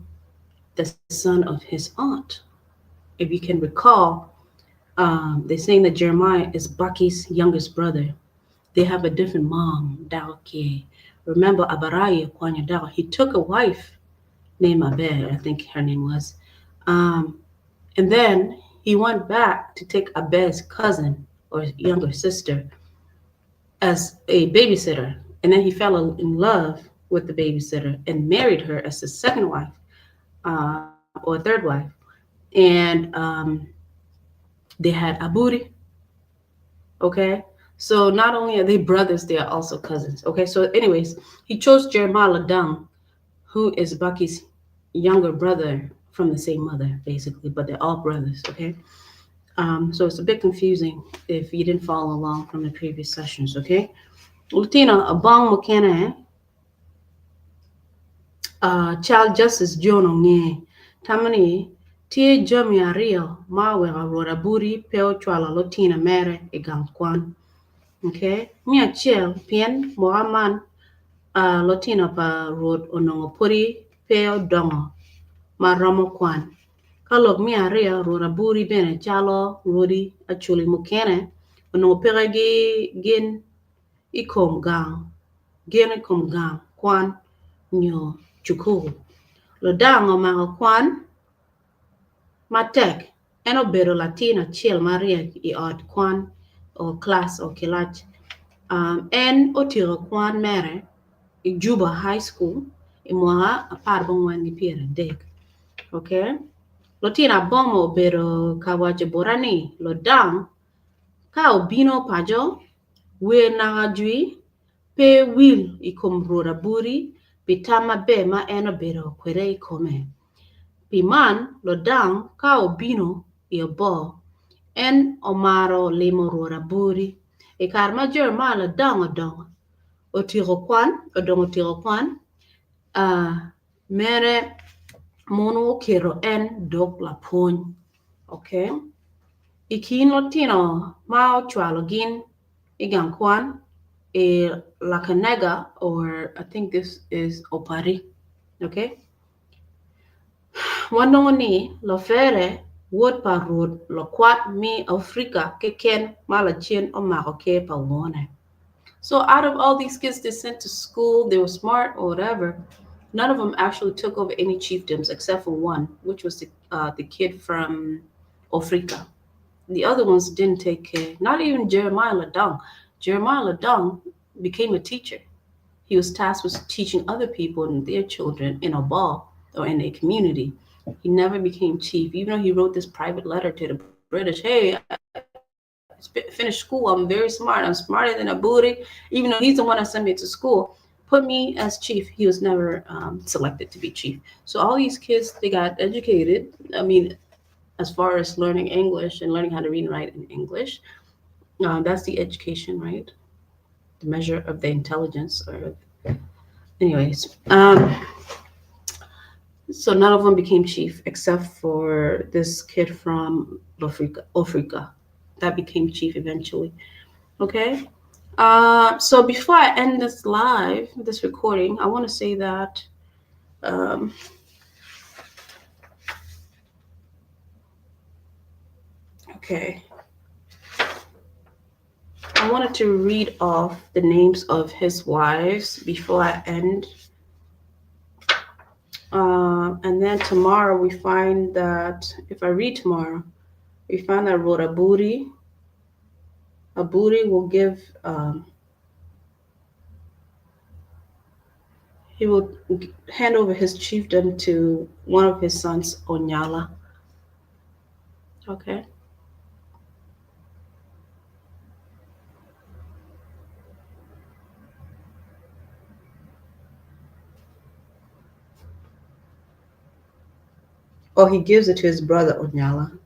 the son of his aunt? If you can recall, um, they're saying that Jeremiah is Bucky's youngest brother. They have a different mom, Daokie. Remember Abaraya Kwanya Dao. He took a wife named Aber, I think her name was. Um, and then he went back to take Abe's cousin or younger sister as a babysitter. And then he fell in love with the babysitter and married her as his second wife uh, or third wife. And um, they had Aburi. Okay. So not only are they brothers, they are also cousins. Okay. So, anyways, he chose Jeremiah Ladang, who is Bucky's younger brother from the same mother, basically, but they're all brothers. Okay. Um, so it's a bit confusing if you didn't follow along from the previous sessions. Okay. Lutino Abong mukene uh, Child Justice John Onge tamo ni tye jami aryo ma oweko Rwot Aburi pe ocwalo lutino mere i gang kwan. Okay. Me acel pien mwaka man uh, lutino pa Rwot onongo pudi pe odongo ma romo kwan. Ka lok me aryo, Rwot Aburi bene calo rwodi Acholi mukene onongo peke gi gin i kom gang gin i kom gang kwan nyo cukul. Ludang omako kwan matek. En obedo latin acel maryek i ot kwan or class or kilac. Um, en otyeko kwan mere i Juba High School i mwaka apar bongwen ki pyeradek. Okay. Lutino abongo obedo ka waco bota ni Ludang ka obino paco wer naka jwi pe wil i kom Rwot Aburi pi tam maber ma en obedo kwede i kome. Pi man, Lodang ka obino i obor, en omaro limo Rwot Aburi. I kare ma Jeremiah Lodang odongo otyeko kwan, odongo otyeko kwan, uh, mere mono oketo en dog lapwony. Okay. I kin lutino ma ocwalo gin i gang kwan i Lakanega or I think this is Opari. Okay. Wanongo ni Lofere wod pa Rwot Lokwat me Afrika keken ma lacen omako ker pa wone. So out of all these kids they sent to school, they were smart or whatever, none of them actually took over any chiefdoms except for one, which was the, uh, the kid from Africa. The other ones didn't take care. Not even Jeremiah Ladong. Jeremiah Ladong became a teacher. He was tasked with teaching other people and their children in a ball or in a community. He never became chief, even though he wrote this private letter to the British. Hey, finished school. I'm very smart. I'm smarter than Aburi, even though he's the one that sent me to school. Put me as chief. He was never selected to be chief. So all these kids, they got educated. I mean, as far as learning English and learning how to read and write in English, that's the education, right? The measure of the intelligence. Or, anyways, so none of them became chief except for this kid from Africa, Africa, that became chief eventually. Okay. So before I end this live, this recording, I want to say that okay. I wanted to read off the names of his wives before I end. And then tomorrow we find that, if I read tomorrow, we find that Rhoda Aburi, Aburi will give, he will hand over his chiefdom to one of his sons, Onyala. Okay. Or he gives it to his brother, Onyala.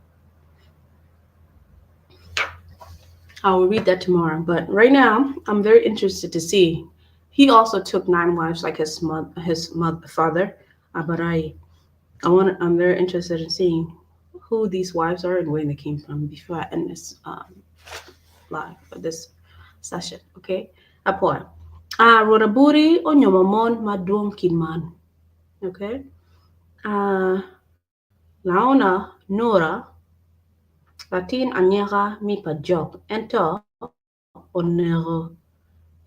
I will read that tomorrow. But right now, I'm very interested to see. He also took 9 wives like his mother, father, Abarai. I'm very interested in seeing who these wives are and where they came from before I end this live for this session. Okay. Apoy. Rwot Aburi onyomo mon madwong kit man. Okay. Laona Nora latin anyaka mi Pajok ento oneko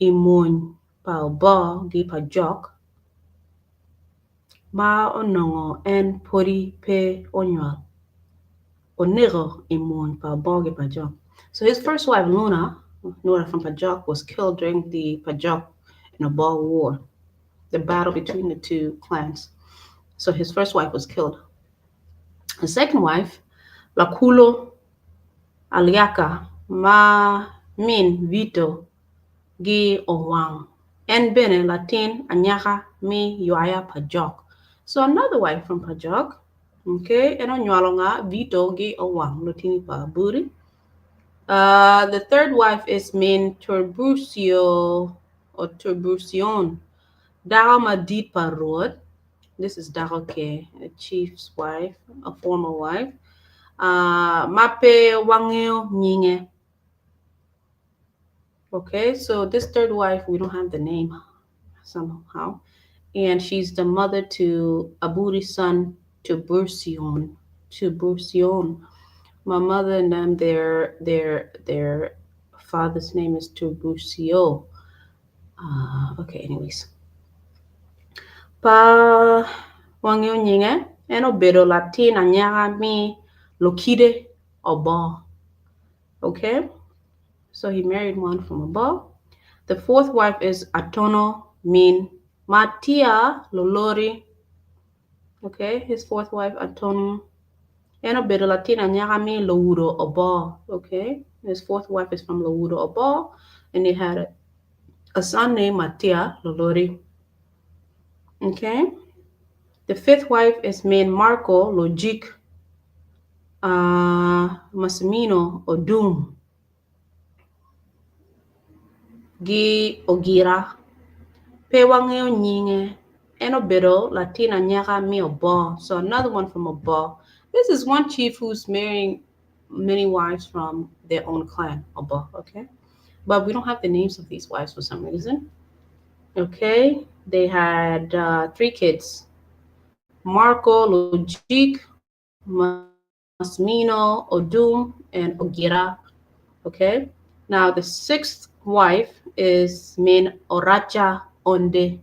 i mony pa Oboo gi Pajok ma onongo en podi pe onywal. Oneko i mony pa Oboo gi Pajok. So his first wife, Luna, Nora from Pajok, was killed during the Pajok and Oboo war, the battle between the two clans. So his first wife was killed. The second wife, Lakulo Aliaka ma min Vito gi Owang, en bene latin anyaka mi Ywaya Pajok. So another wife from Pajok, okay, en onywalo nga Vito gi Owang, lutini pa Aburi. The third wife is min Turbucio or Turbucion, Dako madit pa Rwot. This is Dako Ke, a chief's wife, a former wife. Ma pe wangeo nyinge. Okay, so this third wife, we don't have the name somehow. And she's the mother to Aburi's son, Tiburcion. Tiburcion. My mother and them, their father's name is Tiburcio. Okay, anyways. Pa wangeo nyinge, en obedo latin anyaka mi Lokide Oboo. Okay, so he married one from Oboo. The fourth wife is Atono min Matia Lolori. Okay, his fourth wife, Atono. En obedo latin anyaka mi Loudo Oboo. Okay, his fourth wife is from Loudo Oboo, and they had a son named Matia Lolori. Okay, the fifth wife is min Marco Logic Massimino Odum gi Ogira. Pe wangeo nyinge en obedo latin anyaka mi Oboo. So another one from Oboo. This is one chief who's marrying many wives from their own clan, Oboo, okay? But we don't have the names of these wives for some reason. Okay, they had 3 kids. Marco, Logic, Masmino, Odum, and Ogira. Okay, now the sixth wife is Min Oracha Onde.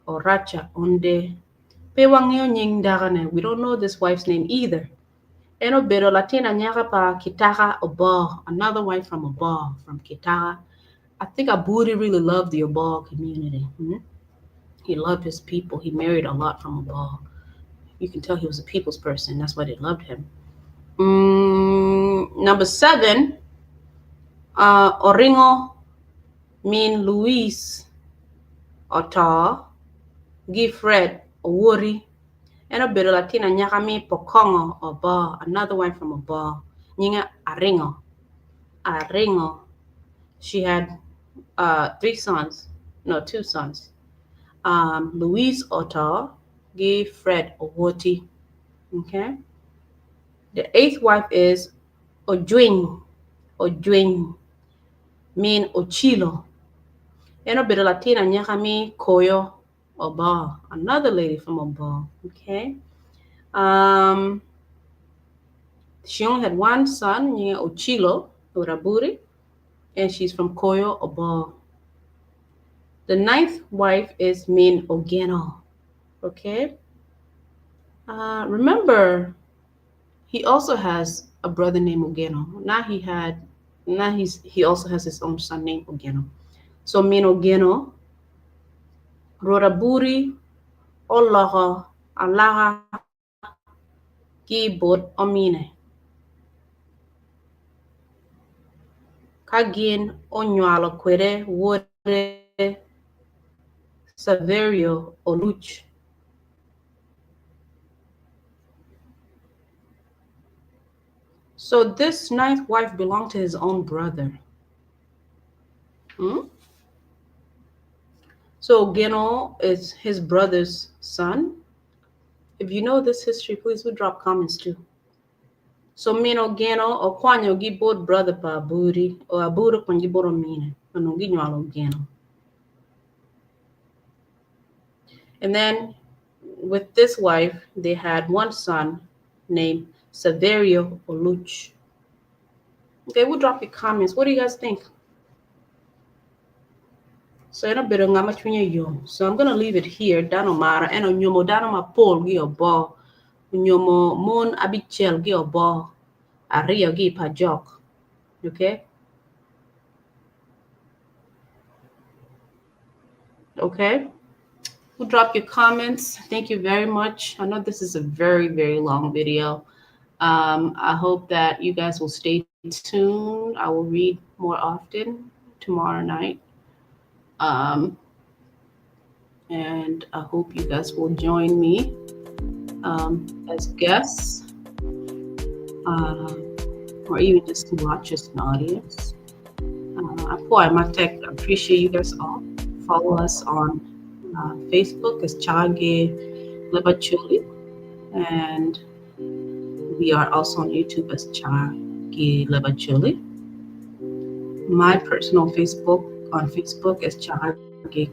Oracha Onde. Pe wangeo nying dagane. We don't know this wife's name either. En obedo latin anyaka pa Kitara Oboo, another wife from Oboo, from Kitara. I think Aburi really loved the Oboo community. He loved his people. He married a lot from Oboo. You can tell he was a people's person. That's why they loved him. Number 7 Uh, Oringo min Louise oto gi Fred Owori. En obedo latin anyaka mi Pokongo Oboo, another wife from Oboo. Nyinge Aringo. Aringo. She had 3 sons, no, 2 sons. Louise oto gi Fred Owoti. Okay. The eighth wife is Ojwiny, Ojwiny min Ocilo. En obedo latin anyaka mi Koyo Oboo, another lady from Oboo. Okay. She only had one son, nyinge Ocilo Uraburi, and she's from Koyo Oboo. The ninth wife is Min Ogeno. Okay. Remember, he also has a brother named Ogeno. Now he had, now he's he also has his own son named Ogeno. So Min Ogeno, Roraburi, Oloko, Alaka, ki bot omine. Ka gin onywalo kwede wode Saverio Oluc. So this ninth wife belonged to his own brother. So Ogeno is his brother's son. If you know this history, please would drop comments too. So min Ogeno okwanyo gi bot brother pa Aburi, or Aburi okwanyo gi bot omine, onongo ginywalo Ogeno. And then with this wife, they had one son named Saverio Oluch. Okay, we'll drop your comments. What do you guys think? So en obedo nga ma cwinye yom. So I'm gonna leave it here. Dano mara en onyomo dano mapol gi obo. Onyomo mon abicel gi obo. Aryo gi pa jok. Okay? Okay? We'll drop your comments. Thank you very much. I know this is a very, very long video. I hope that you guys will stay tuned. I will read more often tomorrow night. And I hope you guys will join me as guests, or even just to watch as an audience. Boy, my tech, appreciate you guys all. Follow us on Facebook as Chage Leb Acholi, and we are also on YouTube as Chage Leb Acholi. My personal Facebook on Facebook is Chage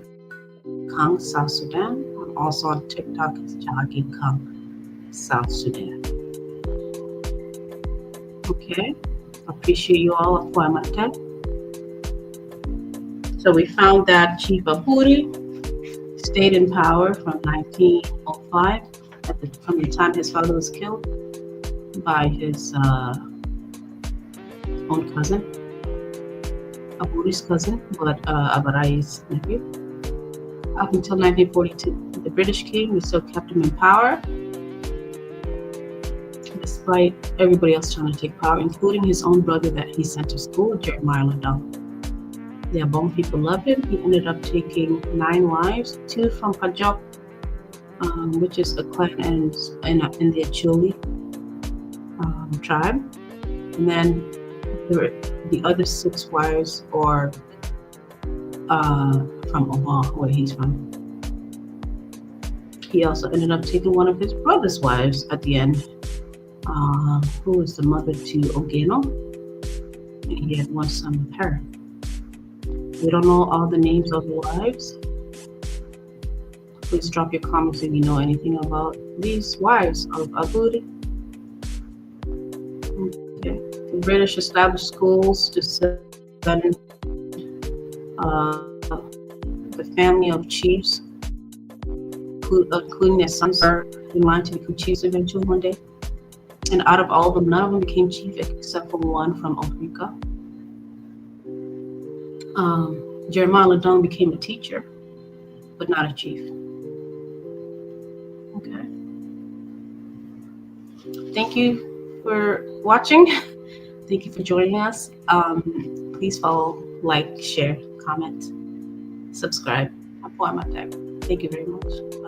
Kang South Sudan. I'm also on TikTok as Chage Kang South Sudan. Okay, appreciate you all. So we found that Chief Aburi stayed in power from 1905, from the time his father was killed by his own cousin, Aburi's cousin, but Abarai's nephew, up until 1942. The British came, we still kept him in power, despite everybody else trying to take power, including his own brother that he sent to school, Jeremiah Lodong. The Abong people loved him. He ended up taking 9 wives, 2 from Pajok, which is a clan in the Acholi tribe. And then the other 6 wives are from Obong, where he's from. He also ended up taking one of his brother's wives at the end, who was the mother to Ogeno. And he had one son with her. We don't know all the names of the wives. Please drop your comments if you know anything about these wives of Aburi. Okay. The British established schools to send the family of chiefs, including their sons, are in line to become chiefs eventually one day. And out of all of them, none of them became chief except for one from Africa. Jeremiah Lodong became a teacher, but not a chief. Okay. Thank you for watching. Thank you for joining us. Please follow, like, share, comment, subscribe. Apwoyo matek. Thank you very much. Bye.